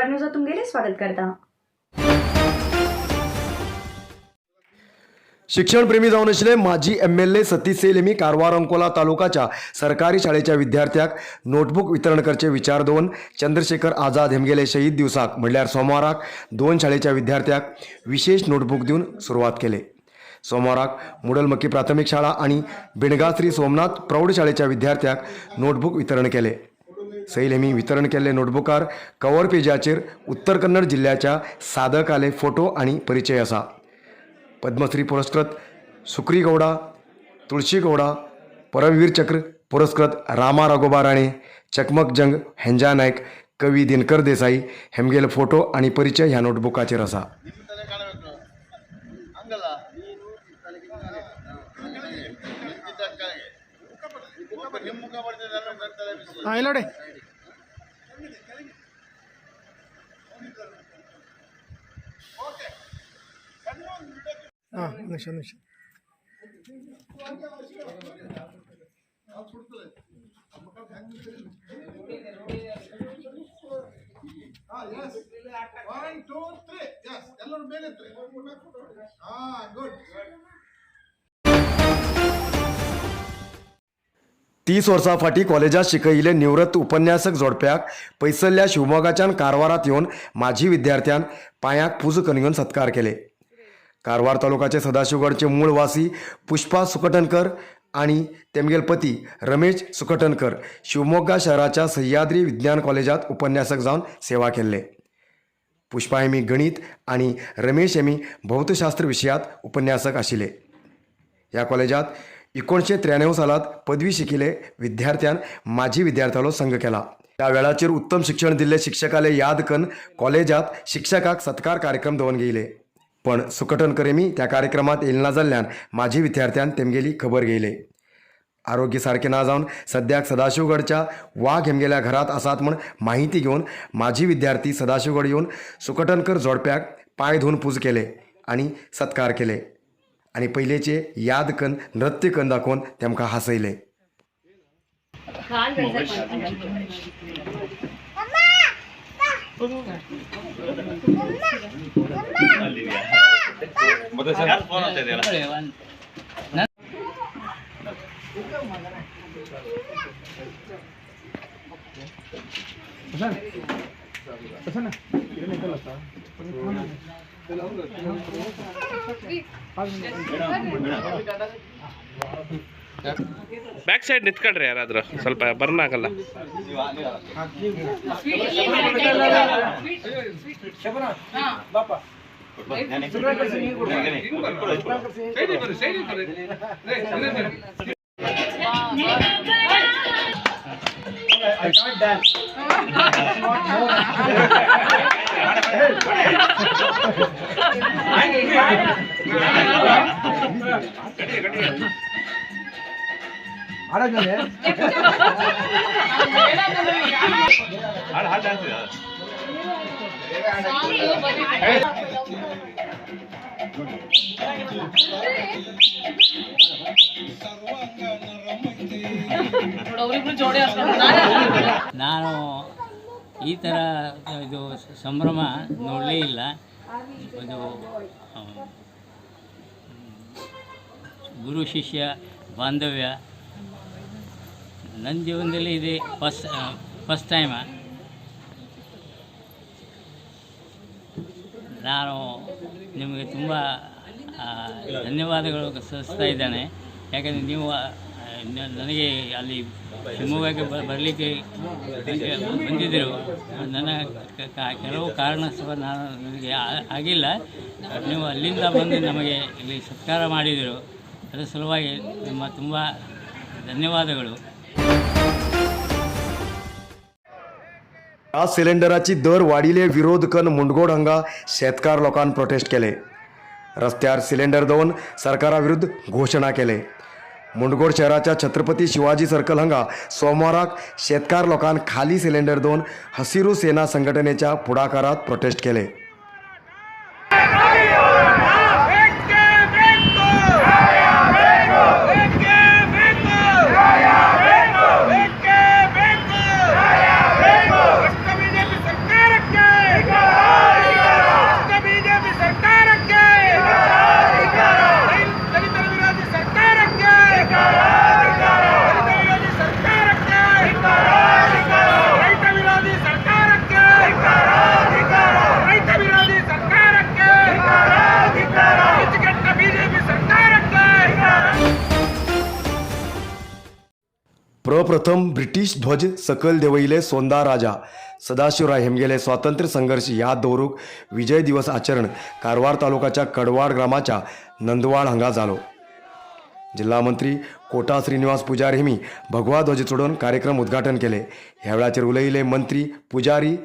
कारवार न्यूजात तुमगेले स्वागत करता. शिक्षणप्रेमी जावन आशिल्ले माजी एमएलए सतीश सैल हेमी कारवार अंकोला तालुकाच्या सरकारी शाळेच्या विद्यार्थ्याक नोटबूक वितरण करचे विचार दवरून चंद्रशेखर आझाद हेमगेले शहीद दिवसाक म्हणल्यार सोमवाराक दोन शाळेच्या विद्यार्थ्याक विशेष नोटबूक दिवन सुरवात केले. सोमवाराक मुडलमक्की प्राथमिक शाळा आणि बिणगा श्री सोमनाथ प्रौढशाळेच्या विद्यार्थ्याक नोटबूक वितरण केले. सैल हेमी वितरण केल्ले नोटबुकार कवर पेजाचेर उत्तर कन्नड जिल्ल्याच्या साधकाले फोटो आणि परिचय आसा. पद्मश्री पुरस्कृत सुक्री गौडा, तुळशी गौडा, परमवीर चक्र पुरस्कृत रामा राघोबा राणे, चकमक जंग हेंजा नायक, कवी दिनकर देसाई हेमगेले फोटो आणि परिचय ह्या नोटबुकाचेर आसा. ನಿಮ್ಮ ತಲೆ ಕಾಣಬೇಕು ಹಂಗಲ್ಲ ನಿಂತಿದ್ದ ಕೆಳಗೆ ಮುಖ ನಿಮ್ಮ ಮುಖ ಬರ್ತದೆ ನನ್ನ ತಲೆ ಬಿಸಿ. ಹಾಂ, ಇಲ್ಲ ನೋಡಿ. ಹಾಂ, ಒಂದು ನಿಮಿಷ, ಒಂದು ನಿಮಿಷ. Yes, one two three, yes. ಎಲ್ಲರೂ ಮೇಲೆ ಹಾ, ಗುಡ್. 30 वर्सां फाटीं कॉलेजांत शिकयिल्ले निवृत्त उपन्यासक जोडप्याक पयसल्ल्या शिवमोगाच्यान कारवारांत येवन माजी विद्यार्थ्यान पांयाक पुजो करून घेवन सत्कार केले. कारवार तालुकाचे सदाशिवगडचे मूळ वासी पुष्पा सुकटणकर आनी तेमगेल पती रमेश सुकटणकर शिवमोग्गा शहराच्या सह्याद्री विज्ञान कॉलेजांत उपन्यासक जावन सेवा केल्ले. पुष्पा हेमी गणित आनी रमेश हेमी भौतशास्त्र विशयांत उपन्यासक आशिल्ले. ह्या कॉलेजात 1993 सालात पदवी शिकिल्ले विद्यार्थ्यान माजी विद्यार्थ्यालो संघ केला. त्या वेळाचेर उत्तम शिक्षण दिल्ले शिक्षकाले याद करून कॉलेजात शिक्षकाक सत्कार कार्यक्रम दवरून घेयले. पण सुकटणकर हेमी त्या कार्यक्रमात येयले ना जाल्ल्यान माजी विद्यार्थ्यान तेमगेली खबर घेयले. आरोग्य सारकें ना जावन सद्याक सदाशिवगडच्या वाघ हेमगेल्या घरात आसात म्हूण माहिती घेवन माजी विद्यार्थी सदाशिवगड येवन सुकटणकर जोडप्याक पांय धुवन पूज केले आनी सत्कार केले आनी पयलेचे याद कन्न नृत्य कन्न दाखोवन तेमकां हांसयले. ಬ್ಯಾಕ್ ಸೈಡ್ ನಿಂತ್ಕೊಳ್ರಿ ಯಾರಾದರೂ, ಸ್ವಲ್ಪ ಬರ್ನ್ ಆಗಲ್ಲ. ನಾನು ಈ ಥರ ಇದು ಸಂಭ್ರಮ ನೋಡಲೇ ಇಲ್ಲ. ಇದು ಗುರು ಶಿಷ್ಯ ಬಾಂಧವ್ಯ ನನ್ನ ಜೀವನದಲ್ಲಿ ಇದೆ ಫಸ್ಟ್ ಫಸ್ಟ್ ಟೈಮ. ನಾನು ನಿಮಗೆ ತುಂಬ ಧನ್ಯವಾದಗಳು ಸಲ್ಲಿಸ್ತಾ ಇದ್ದೇನೆ. ಯಾಕಂದರೆ ನೀವು ನನಗೆ ಅಲ್ಲಿ ಶಿವಮೊಗ್ಗಕ್ಕೆ ಬರಲಿಕ್ಕೆ ಬಂದಿದ್ದರು. ನನ್ನ ಕೆಲವು ಕಾರಣಸ್ತವ ನಾನು ನನಗೆ ಆಗಿಲ್ಲ. ನೀವು ಅಲ್ಲಿಂದ ಬಂದು ನಮಗೆ ಇಲ್ಲಿ ಸತ್ಕಾರ ಮಾಡಿದರು. ಅದರ ಸಲುವಾಗಿ ನಿಮ್ಮ ತುಂಬ ಧನ್ಯವಾದಗಳು. ह्या सिलेंडराची दर वाडिल्ले विरोध करून मुंडगोड हांगा शेतकार लोकान प्रोटेस्ट केले. रस्त्यार सिलेंडर दवरून सरकारा विरुद्ध घोशणा केले. मुंडगोड शहराच्या छत्रपती शिवाजी सर्कल हांगा सोमवाराक शेतकार लोकान खाली सिलेंडर दवरून हसिरू सेना संघटनेच्या फुडाकारात प्रोटेस्ट केले. ಬಿಜೆಪಿ ಸರ್ಕಾರಕ್ಕೆ सर्वप्रथम ब्रिटीश ध्वज सकयल देंवयिल्ले सोंदा राजा सदाशिवराय हेमगेले स्वातंत्र्य संघर्ष याद दवरूंक विजय दिवस आचरण कारवार तालुकाच्या कडवाड ग्रामाच्या नंदवाड हांगा जालो. जिल्हा मंत्री कोटा श्रीनिवास पुजारी हेमी भगवा ध्वज चडोवन कार्यक्रम उद्घाटन केले. ह्या वेळाचेर उलयिल्ले मंत्री पुजारी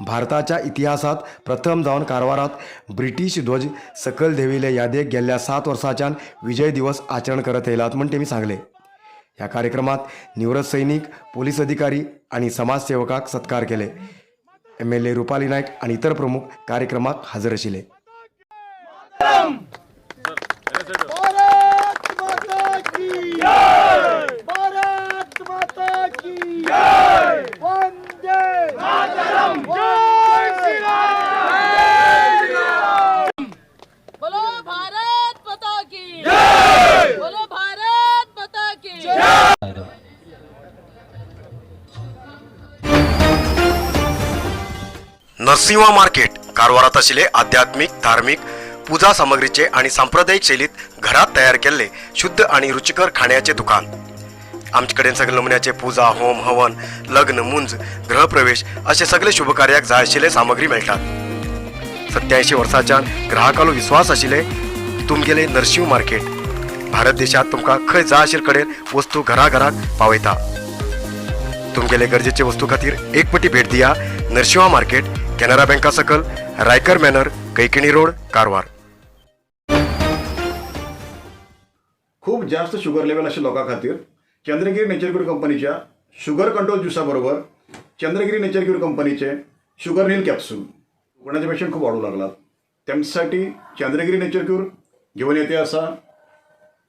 भारताच्या इतिहासात प्रथम जावन कारवारात ब्रिटीश ध्वज सकयल देंवयिल्ले यादेक गेल्ल्या 7 वर्सांच्यान विजय दिवस आचरण करत येयलात म्हण तेमी सांगले. ह्या कार्यक्रमात निवृत्त सैनिक, पोलीस अधिकारी आणि समाजसेवकाक सत्कार केले. MLA Rupali Naik आणि इतर प्रमुख कार्यक्रमाक हजर आशिल्ले. भारत माता की जय, भारत माता की जय, वंदे मातरम, जय श्री राम. बोलो भारत माता की जय, बोलो भारत माता की जय. नरसिंहा मार्केट कारवारात आशिल्ले आध्यात्मिक, धार्मिक पूजा सामग्रीचे आणि सांप्रदायिक शैलीत घरात तयार केल्ले शुद्ध आणि रुचिकर खाण्याचे दुकान. आमचे कडेन सगळे नमुन्याचे पूजा, होम, हवन, लग्न, मुंज, गृहप्रवेश असे सगळे शुभकार्याक जाय आशिल्ले सामग्री मेळटात. 87 वर्सांच्यान ग्राहकालो विश्वास आशिल्ले तुमगेले नरशिंव मार्केट भारत देशात तुमकां खंय जाय आशिल्ले कडेन वस्तू घराघराक पावयता. तुमगेले गरजेचे वस्तू खातीर एक पटी भेट दिया नरशिंवा मार्केट, कॅनरा बँका सकल, रायकर मॅनर, कैकिणी रोड, कारवार. खूप जास्त शुगर लेवल आशिल्ल्या लोकां खातीर चंद्रगिरी नेचर क्यूर कंपनीच्या शुगर कंट्रोल ज्युसा बरोबर चंद्रगिरी नेचर क्यूर कंपनीचे शुगर नील कॅप्सूल. कोणाचे पेशंट खूप वाढू लागलात, त्यांच्यासाठी चंद्रगिरी नेचर क्यूर घेऊन येते असा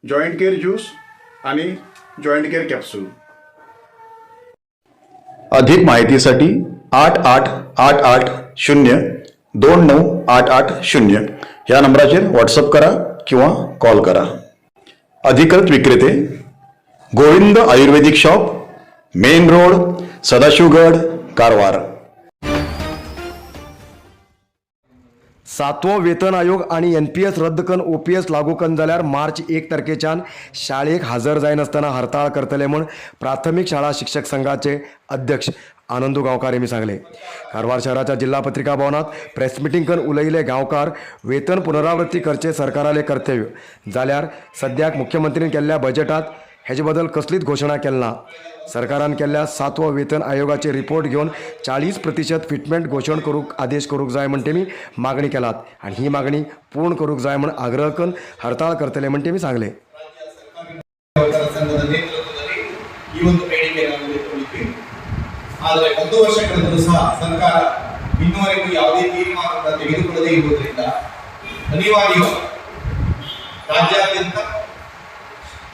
जॉईंट केअर ज्यूस आणि जॉईंट केअर कॅप्सूल. अधिक माहितीसाठी 8888029880 ह्या नंबराचेर व्हॉट्सअप करा किंवा कॉल करा. अधिकृत विक्रेते Govind Ayurvedic shop, main road, Sadashivgad, Karwar. सातवो वेतन आयोग आणि एनपीएस रद्द करून ओपीएस लागू करून जाल्यार मार्च 1 तारखेच्यान शाळेक हजर जायनासतना हरताळ करतले म्हूण प्राथमीक शाळा शिक्षक संघाचे अध्यक्ष आनंदू गांवकार यांनी सांगले. कारवार शहराच्या जिल्हा पत्रिका भवनात प्रेस मिटींग करून उलयले गांवकार, वेतन पुनरावृत्ती करचे सरकाराले कर्तव्य जाल्यार सद्याक मुख्यमंत्रीन केल्ल्या बजेटात हेजे बदल कसलीच घोशणा केली ना. सरकारान केल्ल्या सातवो वेतन आयोगाचे रिपोर्ट घेवन 40% फिटमेंट घोशण करूंक आदेश करूंक जाय म्हण तेमी मागणी केलात आनी ही मागणी पूर्ण करूंक जाय म्हण आग्रह करून हरताळ करतले म्हण तेमी सांगले. ಸಂಘದ ನೇತೃತ್ವದಲ್ಲಿ ಈ ಒಂದು ಬೇಡಿಕೆಯನ್ನು ಮುಂದಿಟ್ಟುಕೊಂಡಿದ್ವಿ. ಆದರೆ ಒಂದು ವರ್ಷ ಕಳೆದರೂ ಸಹ ಸರ್ಕಾರ ಇನ್ನುವರೆಗೂ ಯಾವುದೇ ತೀರ್ಮಾನವನ್ನು ತೆಗೆದುಕೊಳ್ಳದೇ ಇರುವುದರಿಂದ ಅನಿವಾರ್ಯವಾಗಿ ರಾಜ್ಯಾದ್ಯಂತ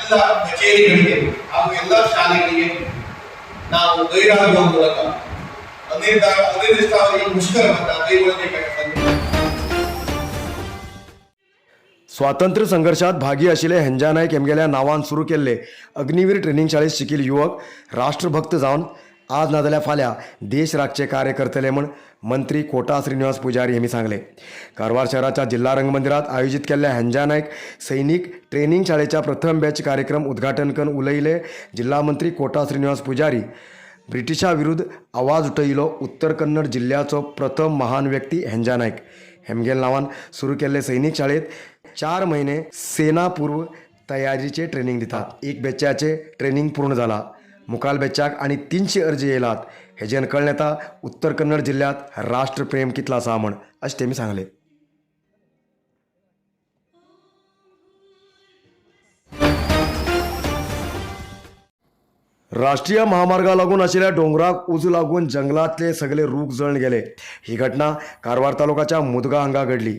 ಎಲ್ಲ ಕಚೇರಿಗಳಿಗೆ ಹಾಗೂ ಎಲ್ಲ ಶಾಲೆಗಳಿಗೆ ನಾವು ಗೈರಾಗುವ ಮೂಲಕ ಅನಿರ್ದಿಷ್ಟಾವಧಿ ಮುಷ್ಕರವನ್ನು ಕೈಗೊಳ್ಳಬೇಕಾದ स्वातंत्र्य संघर्षात भागी आशिल्ले हेंजा नायक हेमगेल्या नांवान सुरू केल्ले अग्निवीर ट्रेनिंग शाळेत शिकील युवक राष्ट्रभक्त जावन आज नाजाल्यार फाल्यां देश राखचे कार्य करतले म्हूण मंत्री कोटा श्रीनिवास पुजारी यांनी सांगले. कारवार शहराच्या जिल्हा रंगमंदिरात आयोजित केल्ल्या हेंजा नायक सैनिक ट्रेनिंग शाळेच्या प्रथम बॅच कार्यक्रम उद्घाटन करून उलयले जिल्हा मंत्री कोटा श्रीनिवास पुजारी. ब्रिटिशा विरुद्ध आवाज उठयलो उत्तर कन्नड जिल्ह्याचो प्रथम महान व्यक्ती हेंजा नायक. हेमगेल नांवान सुरू केल्ले सैनिक शाळेत 4 महिने सेनापूर्व तयारीचे ट्रेनिंग दितात. एक बॅचाचे ट्रेनिंग पूर्ण जाला. मुखाल बॅचाक आनी 300 अर्ज येयलात. हेजेन कळ्ळें येता उत्तर कन्नड जिल्ल्यांत राष्ट्रप्रेम कितलो आसा म्हण अशें तेमी सांगलें. राष्ट्रीय महामार्गा लागून आशिल्ल्या दोंगराक उजो लागून जंगलांतले सगळे रूख जळून गेले. ही घटना कारवार तालुकाच्या मुदगा हांगा घडली.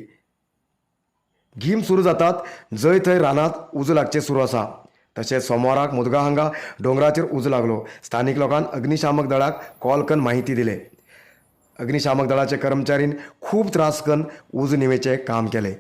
गीम सुरू जातात जंय थंय रानांत उजो लागचें सुरू आसा. तशेंच सोमवाराक मुदगा हांगा दोंगराचेर उजो लागलो. स्थानीक लोकांक अग्निशामक दळाक कॉल करून माहिती दिले. अग्निशामक दळाचे कर्मचारीन खूब त्रास करून उजो निवेचें काम केलें.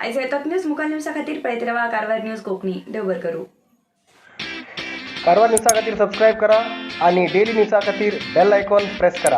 आयज येतात न्यूज मुखार न्यूजा खातीर पळयत रावा कारवार न्यूज कोंकणी. देव बरें करूं. कारवार न्यूजा खातीर सबस्क्रायब करा आणि डेली न्यूजा खातीर बेल आयकॉन प्रेस करा.